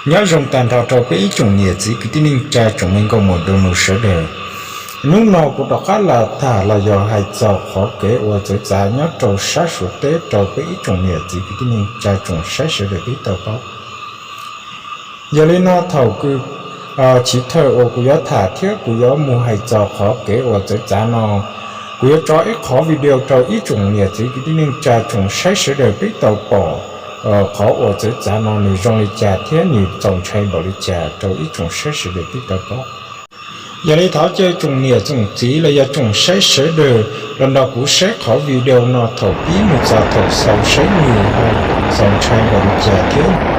Nyob zoo tag nrho rau peb ib tsoom niam txiv kwv tij neej tsa tsoom me nkauj muam nraug nus sawv daws. Hnub no kuv rov qab los tham los yog hais txog qhov kev uas txawv txav nyob rau sab Suav teb rau peb ib tsoom niam txiv kwv tij neej tsa tsoom saib sawv daws peb tau paub. Yog li no thaum kws chiv thawj uas kuv yuav tham thiab kuv yuav mus hais txog qhov kev uas txawv txav no, kuv yuav tso ib qhov video rau ib tsoom niam txiv kwv tij neej tsa tsoom saib sawv daws peb tau pom qhov uas txawv txav no nws zoo li cas thiab nws txaus ntshai npaum li cas rau ib tsoom saib sawv daws peb tau paub. Yog li thov caw tsoom niam tsoom txiv los yog tsoom saib sawv daws los nrog kuv saib qhov video no thaum pib mus txog thaum xaus saib nws txaus ntshai npaum li cas thiab.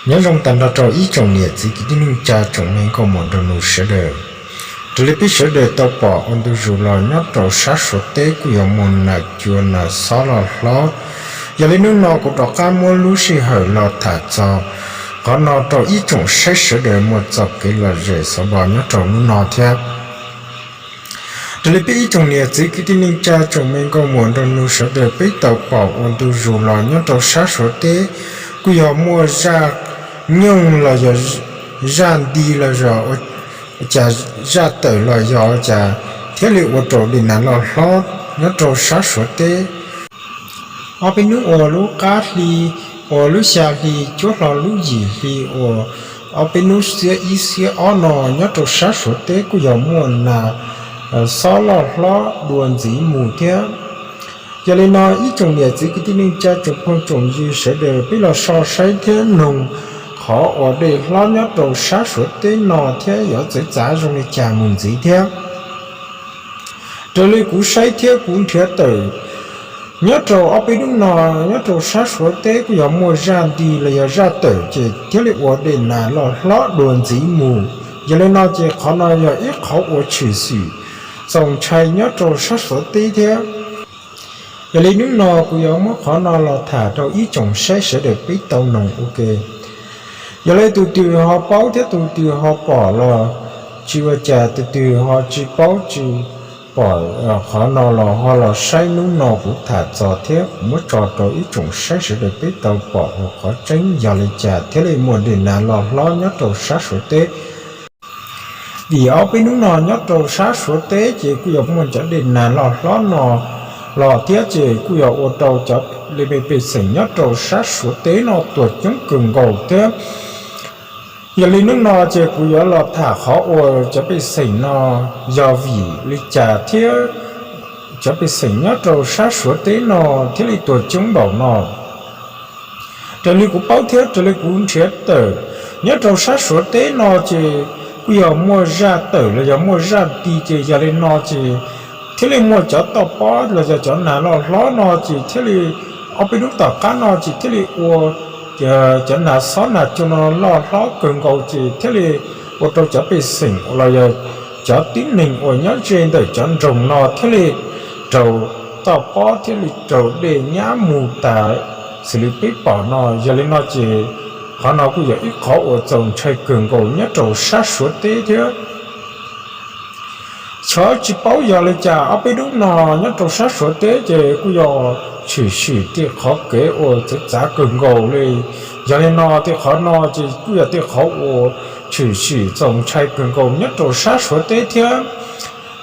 Nyob zoo tag nrho rau ib tsoom niam txiv kwv tij neej tsa tsoom me nkauj muam nraug nus sawv daws. Raws li peb sawv daws tau pom ua ntu zus los nyob rau sab Suav teb kuj yog muaj nas cua nas xob loj hlob. Yog li hnub no kuv rov qab muab lub sij hawm los tham txog qhov no rau ib tsoom saib sawv daws muaj txoj kev lom zem xov npo nyob rau hnub no thiab. Raws li peb ib tsoom niam txiv kwv tij neej tsa tsoom me nkauj muam nraug nus sawv daws peb tau pom ua ntu zus los nyob rau sab Suav teb kuj yog muaj zaj nyooj los yog zaj nti los yog ua cas zaj tawm los yog cas thiaj li ua rau dej nag loj hlob nyob rau sab Suav teb. Ob peb hnub ua lub qab hli, ua lub xya hli cuab hlo lub yim hli uas ob peb hnub xiab ib xiab ob no nyob rau sab Suav teb kuj yog muaj nas xob loj hlob dua ntxiv mus thiab. Yog li no ib tsoom niam txiv kwv tij neej tsa tsoom phooj tsoom ywg sawv daws peb los so saib thiab noog qhov uas dej hlob nyob rau sab Suav teb no thiab yuav txawv txav zoo li cas mus ntxiv thiab. Raws li kuv saib thiab kuv nrhiav tawm, nyob rau ob peb hnub no nyob rau sab Suav teb kuj yog muaj zaj nti los yog zaj tawm ces thiaj li ua dej nag loj hlob dua ntxiv mus. Yog li no ces qhov no yog ib qhov uas tshwm sim txaus ntshai nyob rau sab Suav teb thiab. Yog li hnub no kuv yuav muab qhov no los tham rau ib tsoom saib sawv daws peb tau noog ua ke. Yog li tus twg ho paub thiab tus twg ho pom los tsis ua cas, tus twg ho tsis paub tsis pom qhov no los ho los saib hnub no kuv tham txog thiab kuv muab tso rau ib tsoom saib sawv daws peb tau pom ua qhov tseeb yog li cas thiaj li muaj dej nag loj hlob nyob rau sab Suav teb. Vim ob peb hnub no nyob rau sab Suav teb ces kuj yog muaj cov dej nag loj hlob no los thiab ces kuj yog ua rau cov li me pej xeem nyob rau sab Suav teb no tuag coob kawg nkaus thiab. Yog li hnub no ces kuv yuav los tham qhov uas cov pej xeem no yog vim li cas thiab cov pej xeem nyob rau sab Suav teb no thiaj li tuag coob npaum no. Raws li kuv paub thiab raws li kuv nrhiav tawm, nyob rau sab Suav teb no ces kuj yog muaj zaj tawm los yog muaj zaj nti ces yog li no ces thiaj li muaj cov toj pob los yog cov nas loj hlob no ces thiaj li ob peb hnub tom qab no ces thiaj li ua cov nas xob nas cua no loj hlob kawg nkaus ces thiaj li ua rau cov pej xeem los yog cov tib neeg uas nyob ze ntawm cov nroog no thiaj li raug toj pob thiaj li raug dej nyab mus tas xws li peb pom no. Yog li no ces qhov no kuj yog ib qhov uas txaus ntshai kawg nkaus nyob rau sab Suav teb thiab. Xyov tsis paub yog li cas ob peb hnub no nyob rau sab Suav teb ces kuj yog tshwm sim tej qhov kev uas txawv txav kawg nkaus li. Yog li no tej qhov no ces kuj yog tej qhov uas tshwm sim txaus ntshai kawg nkaus nyob rau sab Suav teb thiab.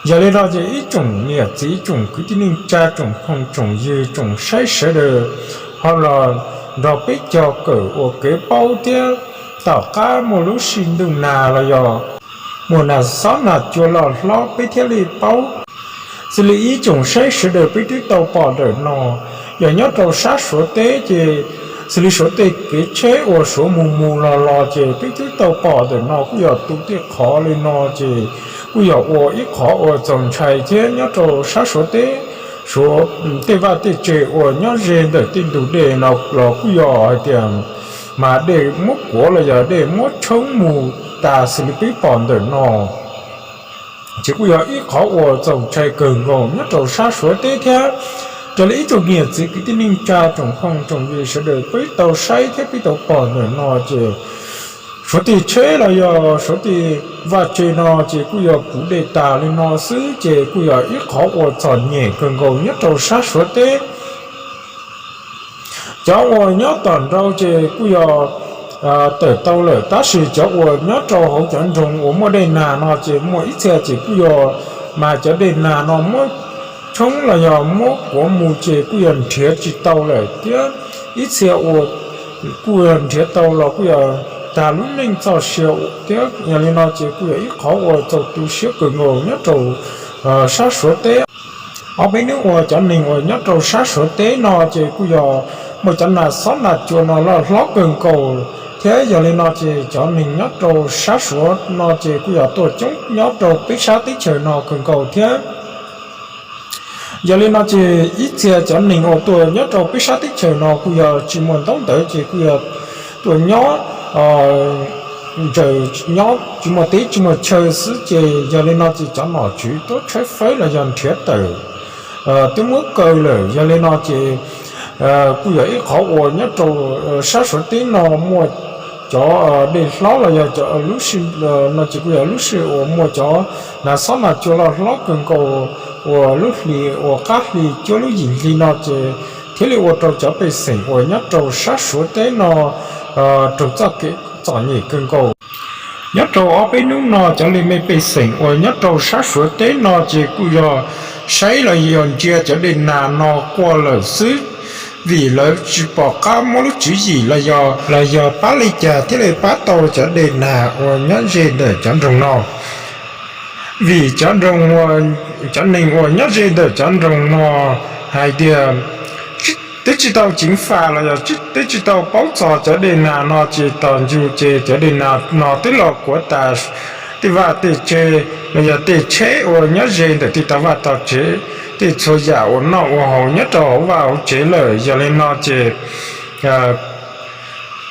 Yog li no ces ib tsoom niam txiv tsoom kwv tij neej tsa tsoom phooj tsoom ywg tsoom saib sawv daws ho los nrog peb cog kawm ua kev paub thiab. Tom qab muaj lub sij ntuj nag los yog muaj nas xob nas cua loj hlob peb thiaj li paub. Xws li ib tsoom saib sawv daws peb twb tau pom ntawm no, yog nyob rau sab Suav teb ces xws li Suav tej kev tsheb uas Suav mus mus los los ces peb twb tau pom ntawm no kuj yog tu tej qhov li no ces kuj yog ua ib qhov uas txaus ntshai thiab nyob rau sab Suav teb. Suav tej vaj tej tse uas nyob ze ntawm tej ntug dej no los kuj yog hais tias mas dej muab kuav los yog dej muab tshoob mus tas xws li peb pom ntawm no ces kuj yog ib qhov uas txaus ntshai kawg nkaus nyob rau sab Suav teb thiab. Raws li ib tsoom niam txiv kwv tij neej tsa tsoom phooj tsoom ywg sawv daws peb tau saib thiab peb tau pom ntawm no ces Suav tej tsheb los yog Suav tej vaj tse no ces kuj yog puv dej tas li no xwb ces kuj yog ib qhov uas txom nyem kawg nkaus nyob rau sab Suav teb. Cov uas nyob tom nraud ces kuj yog tawm tau lawm tab sis cov uas nyob rau hauv cov nroog uas muaj dej nag no ces muaj ib txhia ces kuj yog mas cov dej nag no muab tshoob los yog muab kuav mus ces kuj yog nrhiav tsis tau lawm thiab. Ib txhia uas kuj yog nrhiav tau los kuj yog tag lub neej txoj sia thiab. Yog li no ces kuj yog ib qhov uas txaus tu siab kawg nkaus nyob rau sab Suav teb. Ob peb hnub uas cov neeg uas nyob rau sab Suav teb no ces kuj yog muaj cov nas xob nas cua no loj hlob kawg nkaus thiab. Yog li no ces cov neeg nyob rau sab Suav no ces kuj yog tuaj coob nyob rau peb sab teb chaws no kawg nkaus thiab. Yog li no ces ib txhia cov neeg uas tuaj nyob rau peb sab teb chaws no kuj yog tsis muaj ntaub ntawv ces kuj yog tuaj nyob ntsaws nyob tsis muaj teb tsis muaj chaw xwb ces yog li no ces cov nom tswv tuaj tshawb fawb los yog nrhiav tawm twb muab kaw lawm. Yog li no ces kuj yog ib qhov uas nyob rau sab Suav teb no muaj cov dej hlob los yog lub sij no ces kuj yog lub sij uas muaj cov nas xob nas cua loj hlob kawg nkaus uas lub hli uas qab hli cuab lub yim hli no ces thiaj li ua rau cov pej xeem uas nyob rau sab Suav teb no raug txoj kev txom nyem kawg nkaus. Nyob rau ob peb hnub no cov li me pej xeem uas nyob rau sab Suav teb no ces kuj yog saib los yog ntsia cov dej nag no quaj lawm xwb, vim lawv tsis pom qab muab lub tswv yim los yog pab li cas thiaj li pab tau cov dej nag uas nyob ze ntawm cov nroog no. Vim cov nroog, cov neeg uas nyob ze ntawm cov nroog no hais tias twb tsis tau ceev faj los yog twb tsis tau paub txog cov dej nag no ces tos ncu ces cov dej nag no twb los kuav tas tej vaj tej tse los yog tej tsheb uas nyob ze ntawm tej tog vaj tog tsev, tej txhua yam uas noj ua haus nyob rau hauv vaj hauv tsev lawm. Yog li no ces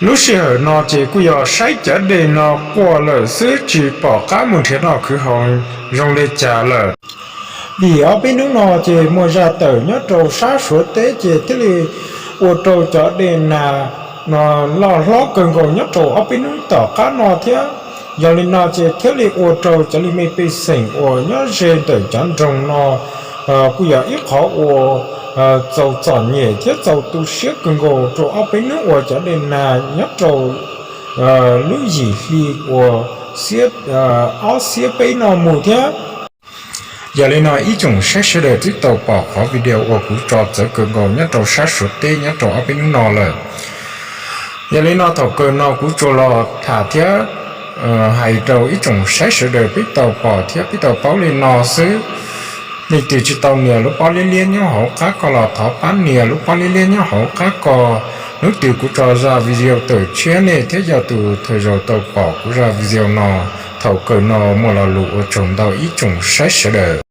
lub sij hawm no ces kuj yog saib cov dej no quaj lawm xwb, tsis pom qab mus nrhiav noj khwv haus zoo li cas lawm. Vim ob peb hnub no ces muaj zaj tawm nyob rau sab Suav teb ces thiaj li ua rau cov dej nag no loj hlob kawg nkaus nyob rau ob peb hnub tom qab no thiab. Yog li no ces thiaj li ua rau cov li me pej xeem uas nyob ze ntawm cov nroog no kuj yog ib qhov uas txaus txom nyem thiab txaus tu siab kawg nkaus rau ob peb hnub uas cov dej nag nyob rau lub yim hli uas ob xiab peb no mus thiab. Yog li no ib tsoom saib sawv daws twb tau pom qhov video uas kuv tso txawv kawg nkaus nyob rau sab Suav teb nyob rau ob peb hnub no lawm. Yog li no thaum kawg no kuv tsuas los tham thiab hais rau ib tsoom saib sawv daws peb tau pom thiab peb tau paub li no xwb. Leej twg tsis tau nias lub pob liab liab nyob hauv qab ko los thov pab nias lub pob liab liab nyob hauv qab ko. Hnub twg kuv tso zaj video tawm tshiab nej thiaj yog tus thawj zaug tau pom kuv zaj video no. Thaum kawg no muaj lo lus ua tsaug ntau ib tsoom saib sawv daws.